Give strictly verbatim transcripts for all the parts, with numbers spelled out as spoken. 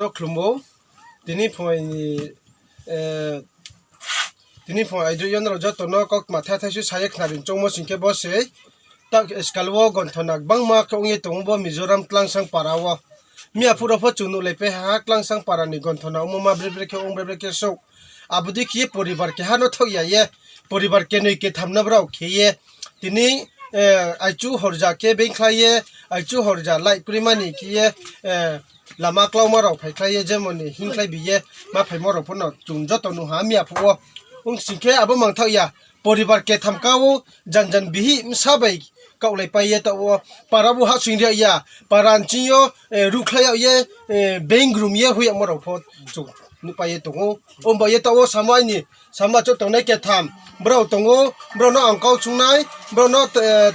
Ro khlumo, tini phung, tini phung aidroih yo nrao joto no kautma thai thai su sa ye khnari choungmo sing khe bo se, ta skal wo gonthona gbangma khe ong ye tong ou bo Mizoram Tlangsang para wo. Mia phuh rao pho chung nuhlaipai ha, Tlangsang para ni gonthona ongmo ma bre bre khe ong, bre bre khe souh. Abo dei khe ye poribar keha no thaoh ya ye, poribar kenoi ketham no brao khe ye, tini, aichu horja khe beingkhlai ye, aichu horja light kroima ni khe ye, lama klauma rao phaikhlai ye, jemon ni hingkhlai bi ye, ma phaimo rao pho no chung joto nuh ha mia phuh wo. Ong sing khe abo mang thaoh ya, poribar ketham ka ou, jan jan bihih bsa bai kaohlaipai ye taoh wo, para bo hahsoing ri ya, para nching yo, ruhkhlai yag ye, being grum ye hoih yagmo rao pho chung nuhpai ye tong ou. Ong ba ye taoh wo samo aini, samo achouh tongnai ketham brao tong ou, brao no ang kau sungnai, brao no,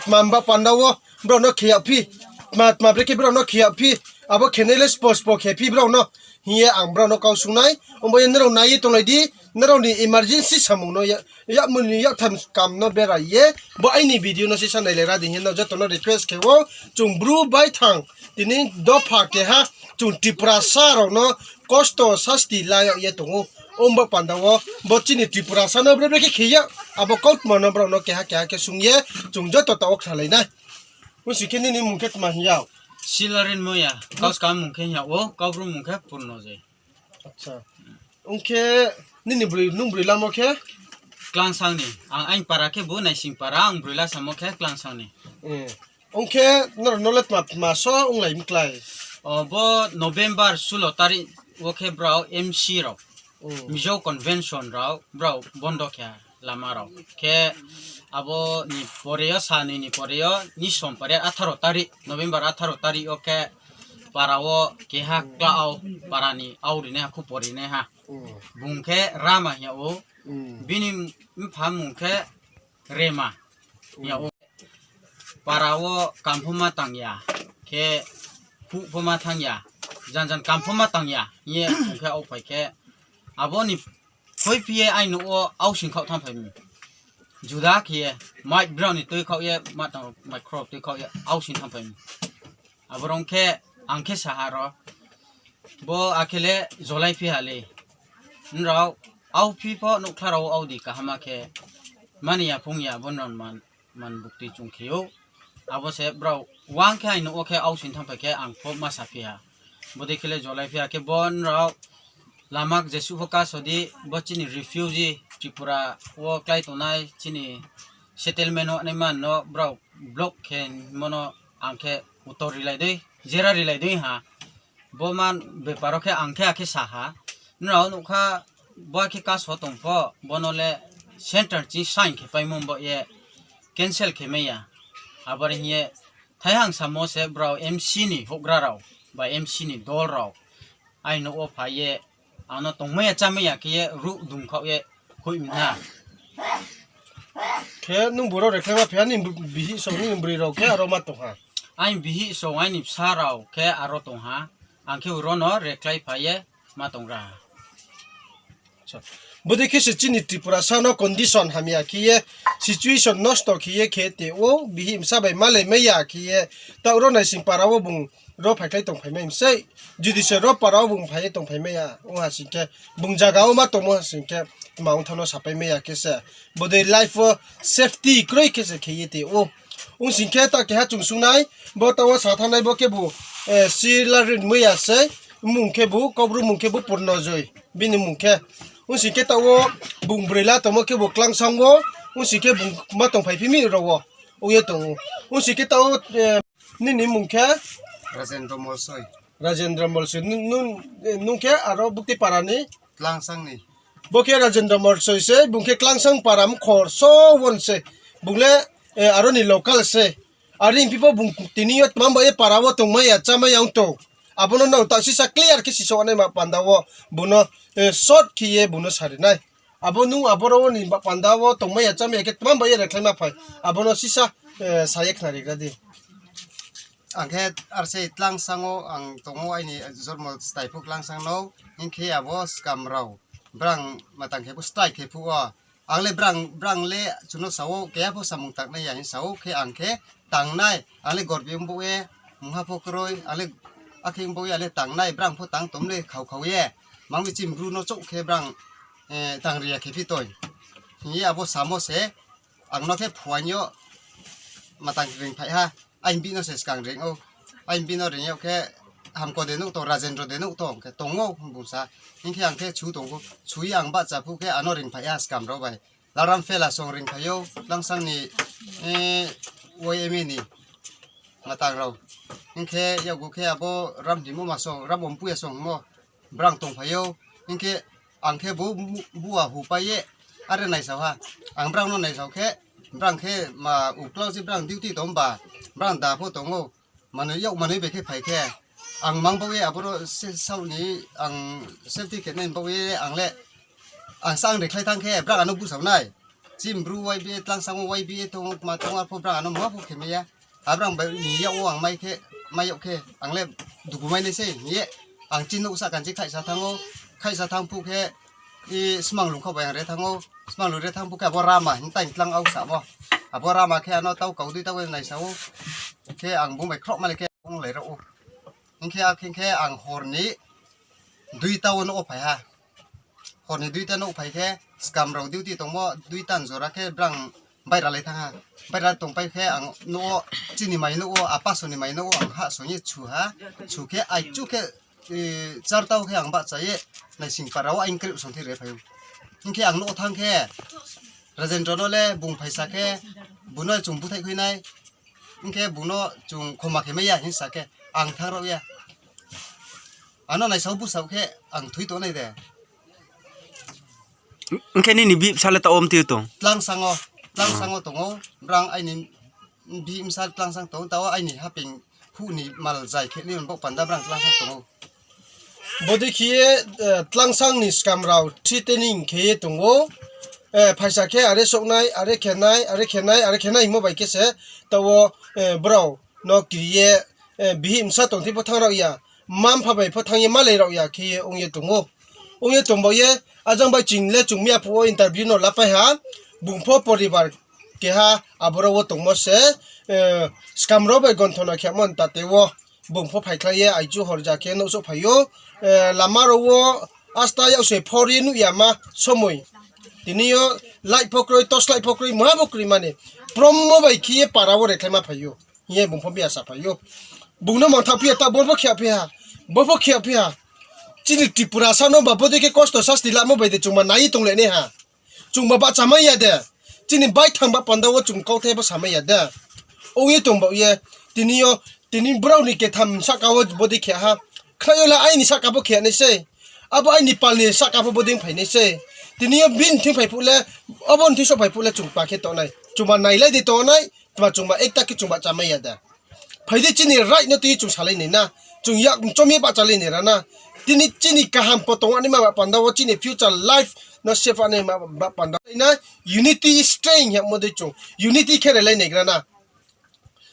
tma ba panda wo brao no khe yagphi, tma tma bre khe brao no khe yagphi, abo khenai le spo spo khephi brao no hing ye ang brao no kau sungnai. Ong ba ye nrao nai ye tonglai di, nrao ni emergency samung no ya, yagmo ni yaktham kam no berai ye, bo aini video no sisa nailai ra di hing ye no joto no request khe ou, chung Bru baithang, tini dopha keha, chung Tiprasa rao no kosto sasti la yag ye tong ou. Ong ba panda wo, bo chini Tiprasa no bre bre khe khe ya, abo kautma no brao no keha keha khe sung ye, chung joto taoh wo khnalai nai. Ong sing khe nini mung khe tma hing yag? Silarin Moya, kau skang mung khe hing yag ou, kau Bru mung khe Purno Joi. Ong khe nini broi, nung broi lamo khe? Tlangsang ni. Ang aini para khe bo Naising para, ang broi la samo khe Tlangsang ni. Ong khe nrao no le tma tma so onglai mklái? O, bo November sulo tarik wo khe brao M C rao, Mizo convention rao, brao bondo khe lama rao. Khe abo ni pore yo, sanoi ni pore yo, ni sompare atharo tarik, November atharo tarik yo khe para wo keha kla ou, para ni au rinaiha, khupo rinaiha. Bung khe Rama hing yag ou, bini mpha mung khe Rema hing yag ou. Para wo kam pho ma tang ya, khe phuh pho ma thanng ya, jan jan kam pho ma tang ya hing ye bung khe aophai khe, abo ni hoihphi ye aini nouh wo ausing khaoh thanngphai mi. Juda khe ye, mic brao ni tuikhaoh ye, ma tang mic rao tuikhaoh ye ausing thanngphai mi. Abo rong khe ang khe sa ha ro, bo akhe le jolaiphi ha le. Nrao auphi pho nouhkhla rao wo audi kaham khe mani ya phung ya, bo nrao man, man buktui chung khe ou. Abo se brao wang khe aini nouh wo khe ausing thanngphai khe ang pho ma saphi ha. Bodei khe le jolaiphi ha khe bo nrao lama jesuh pho kaso di, bo chini refugee Tripura wo klái tongnai chini settlement wo naima no brao block khe mo no ang khe utor rilai dei, jera rilai dei ha. Bo ma bepar wo khe ang khe akhe sa ha. Nrao nuh kha, bo khe kaso tong pho, bo no le center ching sign khe paimo bo ye cancel khe mai ya. Abo re hing ye, thaihang samo se brao M C ni houhgra rao, ba M C ni dol rao aini nouh wo phai ye, ang no tongmai ya chámai ya khe ye ruh dungkhaoh ye hoih mi na. Khe nung boro rekhlai ma phi ha, nini bihih song, nini broi rao khe aro ma tong ha? Aini bihih song, aini bsa rao khe aro tong ha. Ang khe ro no rekhlai phai ye ma tong ra ha. Bodei khe se chini Tripurasa no condition hamya khe ye, situation nosto khe ye khe te ou, bihih bsa bai malai mai ya khe ye, taoh ro Naising para wo bung ro phaikhlai tongphai mai mi sei. Judi se ro para wo bung phai ye tongphai mai ya ong ha sing khe, bung zaga wo ma tongmo ha sing khe, tma ongthao no sapai mai ya khe se. Bodei life wo safety kroi khe se khe ye te ou. Ong sing khe ta keha chung sungnai, bo taoh wo sa thanngnai bo khebu, Silarin Moya sei, mmung khebu, Kaubru mmung khebu Purno Joi, bini mmung khe. Ong sing khe taoh wo bung broi la tongmo khebu Tlangsang wo, ong sing khe bung ma tongphaiphi mi rao wo, ong ye tong ou. Ong sing khe taoh wo, nini mmung khe? Rajendra Molsoi. Nung, nung khe aro bukti para ni? Bo khe Rajendra Molsoi se, bung khe Tlangsang para mkhor so won se. Bung le, aro ni local se. Are hingphi pho bung tini yo tma bai ye para wo tongmai ya, chámai ya ong tong. Abo no nrao taoh sisa clear khe sisouh nai ma panda wo, bung no, short khe ye bung no sari nai. Abo nung aboro wo ni ba panda wo tongmai ya, chámai ya khe tma bai ye rekhlai ma phai. Abo no sisa, sa ye khnari gra di. Ang khe ar sei Tlangsang wo ang tong ou, aini jormo stai phuh Tlangsang no, hing khe abo skam rao, brang matang khe phuh, strike khe phuh wo. Ang le brang, brang le chung no sa ou, keha pho samung tangnai ya hing sa ou, khe ang khe tangnai, ang le gorbi ong bo ye, mungha pho kroi, ang le Akhe bau ya le tangnai, brang pho tang tom le khau khau ye. Mang mi chini Bru no chouh khe brang, eh, tang ri ya khe phi toi. Hing ye abo samo se, ang no khe phuaing yo matang ring phai ha. Aini bihih no se skang ring ou. Aini bihih no ring yag khe, Hamko de nouh tong, Rajendra de nouh tong khe tong ou bung sa. Hing khe ang khe chu tong ou. Chu ye ang bahcha phuh khe ano ring phai ha skam rao bai. Lalram Phela song ring phai ou, Tlangsang ni, eh, Y M A ni matang rao. Hing khe yakgu khe abo Ram Himo ma song, Ram Ompuya song himo, brang tong phai ou. Hing khe ang khe bo, bo a hu pai ye, are naisao ha. Ang brang no naisao khe, brang khe ma uklau se brang duty tong ba, brang da pho tong ou. Manoi yak manoi bai khe phai khe, ang mang baoh ye aboro se saoh ni ang safety khe nai baoh ye ang le, ang sa ang rekhlai thanng khe brang ano busao nai. Chini Bru Y B A, Tlangsang wo Y B A tong ou, tma tong ou, arpho brang ano ma pho khe mai ya. Abrang bai ni yak wo ang mai khe, mai yag khe ang le dugu mai nai sei hing ye. Ang chini nouh sahka ni khaihsa thanng ou, khaihsa thanng phuh khe, i smanglung kha bai ang re thanng ou, smanglung re thanng phuh khe abo Rama hing tai tlang au sa bo. Abo Rama khe ano tau kau dui tau naisa ou. Khe ang bung bai khroh ma le khe onglai rao ou. Hing khe akhe khe ang hor ni duita wo nouh wo phai ha. Hor ni duita nouh phai khe, skam rao duty tongmo, duita ni jora khe brang baira lai thanng ha. Baira tongpai khe ang nouh wo, chini mai nouh wo, apa so ni mai nouh wo ang hahsoing ye chu ha. Chu khe aichu khe, eh, charta wo khe ang bahcha ye naising para wo aini kreuh song thi re phai ou. Hing khe ang nouh wo thanng khe, Rajendra no le bung phaisa khe, bung no chung búthaih khui nai. Hing khe bung no chung khoma khe mai ya hing sa khe, ang thanng rao ya. Ano naisao busao khe ang thui tong nai de. Hing khe nini bihih bsa le taoh wo mtui tong? Tlangsang wo, Tlangsang wo tong ou, brang aini bihih bsa Tlangsang tong ou, taoh wo aini haping phuh ni mal zai khe ni baoh panda brang Tlangsang tong ou. Bodei khe ye, eh, Tlangsang ni skam rao threatening khe ye tong ou. Eh, phaisa khe are souh nai, are khe nai, are khe nai, are khe nai hingmo bai khe se, taoh wo, eh, brao no kri ye, eh, bihih bsa tong thi pho thanng rao ya, mma-mpha bai pho thanng ye malai rao ya khe ye ong ye tong ou. Ong ye tong baoh ye, ajang bai ching le chung mi aphuh wo interview no lapai ha, bung pho poribar keha aboro wo tongmo se, eh, skam rao bai gonthono khemo ntate wo. Bung pho phaikhlai ye aichu horja khe nouhsouh phai ou, eh, lama rao wo asta yak se phor ye nuh ya ma somoi. Tini yo light pho kroi, torch light pho kroi, muha pho kroi mani. Promo bai khe ye para wo rekhlai ma phai ou. Hing ye bung pho biasa phai ou. Bung no mangtha phi ya, ta bo pho khe phi ha. Bo pho khe phi ha. Chini Tripurasa no ba bodei khe kosto sasti lamo bai de chungba nai ye tonglai nai ha. Chungba bahcha mai ya de. Chini baithang ba panda wo chung kauthai bo samai ya de. Ong ye tong baoh ye. Tini yo, tini brao ni ketham sahka wo bodei khe ha. Khnai yo le aini sahka pho khe nai sei. Abo aini pal ni sahka pho bodei phai nai sei. Tini yo bini thing phai phuh le, abo ni thing souh phai phuh le chung pa khe tong nai. Chungba nailai di tong nai. Tma chungba ekta khe chungba bahcha mai ya de. Phai di chini right no tui chung salai nai na. Chung yak chom ye bahchalai nai ra na. Tini chini kaham pho tong ani ma ba panda wo chini future life no safe ani ma ba panda wo na. Unity strength hingmo dei chung. Unity khe relai nai gra na.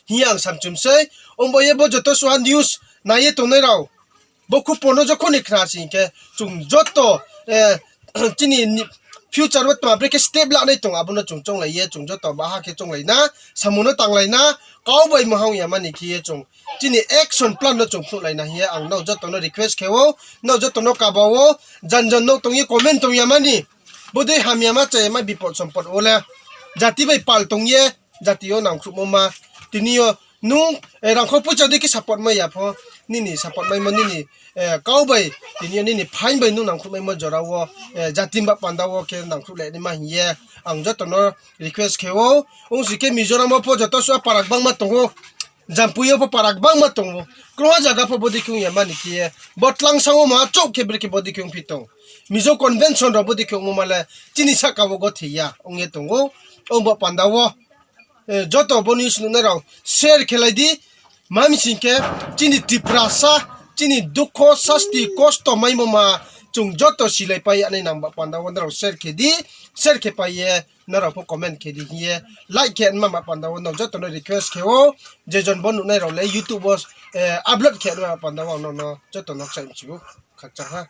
Hing ye ang samchum sei. Ongba ye bo joto suha news nai ye tongnai rao. Bo khupo no jokhon ni khna sing khe chung joto, eh, chini ni-, future wo tma bre khe step lanai tong abo no chung chounglai ye chung joto baha khe chounglai na, samung no tanglai na, kau bai mahang ya mani khe ye chung chini action plan no chung phnuhlai na hing ye ang nrao joto no request khe ou, nrao joto no kaba ou, jan jan no tong ye comment tong ya mani, bodei hamya ma chaya ma bipot sompot wo le, jati bai pal tong ye, jati yo nangkhruhmo ma, tini yo nung, eh, rangkho poicha dei khe support mai ya pho, nini support maimo nini, eh, kau bai, tini yo nini phaing bai nung nangkhruh maimo jora wo, eh, jati ba panda wo khe nangkhruh le naima hing ye, ang joto no request khe ou, ong si khe Mizoram wo pho joto suha para gbangma tong ou, Jampui yo pho para gbangma tong ou, krungha zaga pho bodei khe ong ya mani khe ye, bo Tlangsang wo ma chouh khe bre khe bodei khe ongphi tong, Mizo convention rao bodei khe ongmo ma le, chini sahka wo gothi ya ong ye tong ou, ong ba panda wo. Eh, joto bo news nuhnai rao share khe lai di. Ma mi sing khe chini Tiprasa, chini dukho, sasti, kosto maimo ma chung joto silai pai ya nai nang ba panda wo nrao share khe di. Share khe pai ye nrao pho comment khe di hing ye, like khe nma ba panda wo nrao joto no request khe ou. Je jon bo nuhnai rao le YouTube wo, eh, upload khe nma ba panda wo nrao no joto no kchai mchi ou. Khakchang ha.